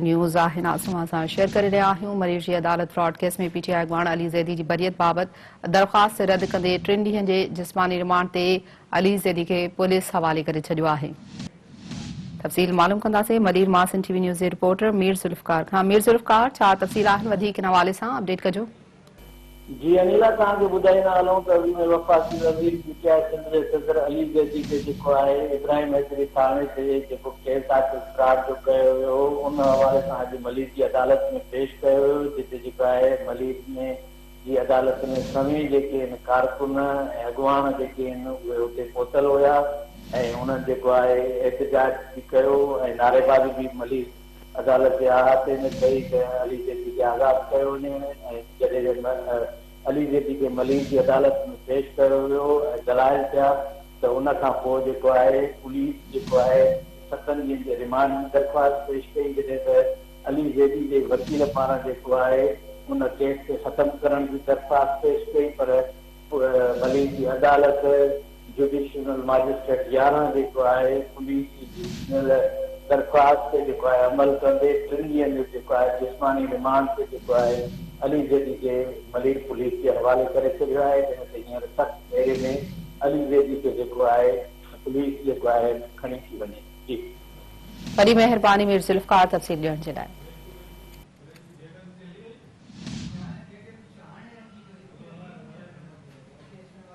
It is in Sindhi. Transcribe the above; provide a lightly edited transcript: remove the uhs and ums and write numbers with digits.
نيوز آهي ناظرين سان شيئر ڪري رهيا آهيون مرير جي عدالت فراڊ ڪيس ۾ پي ٽي آء اڳواڻ علي زيدي جي بريت بابت درخواست رد ڪندي ٽن ڏينهن جي جسماني رمانڊ تي علي زيدي کي پوليس حوالي ڪري ڇڏيو آهي. تفصيل معلوم ڪنداسين ملير مان سنڌ ٽي وي نيوز جي رپورٽر مير ذوالفقار کان مير ذوالفقار ڇا تفصيل آهن وڌيڪ ان حوالي سان اپڊيٽ ڪجو. جي انيلا توهان کي ٻڌائيندا هلون ته اڳ ۾ وفاقي وزير پي ٽي آء سنڌ جي صدر علي زيدي کي جيڪو آهي ابراهيم حيدري ٿاڻي تي جيڪو ڪيس داخل فراڊ جو ڪيو ويو هو ان حوالي سان اڄ ملير جي عدالت ۾ پيش ڪيو ويو جتي جيڪو آهي ملير ۾ جي عدالت ۾ سوين جيڪي آهن ڪارڪن ۽ اڳواڻ جيڪي آهن اهي اتي پهتل هيا ۽ انهن جيڪو آهي احتجاج به ڪيو ۽ نعريبازي به ملير عدالت جي احاطي ۾ ڪئي ته علي زيدي کي آزاد ڪيو وڃي ۽ جڏهن علي زيدي کي ملير جي عدالت ۾ پيش ڪيو ويو ۽ دلائل ٿيا ته ان کان پوء جيڪو آهي پوليس جيڪو آهي ستن ڏينهن جي رمانڊ جي درخواست پيش ڪئي جڏهن ته علي زيدي جي وڪيل پاران جيڪو آهي ان ڪيس کي ختم ڪرڻ جي درخواست پيش ڪئي پر ملير جي عدالت جوڊيشنل ماجسٽريٽ 11 جيڪو آهي پوليس جي ڏنل درخواست تي جيڪو آهي عمل ڪندي ٽن ڏينهن جو جيڪو آهي جسماني رمانڊ تي جيڪو آهي علي زيدي کي ملير پوليس جي حوالي ڪري ڇڏيو آهي جنهن تي هينئر سخت گهيري ۾ علي زيدي کي جيڪو آهي پوليس جيڪو آهي کڻي ٿي وڃي جي. وڏي مهرباني مير ذوالفقار تفصيل ڏيڻ جي لاء.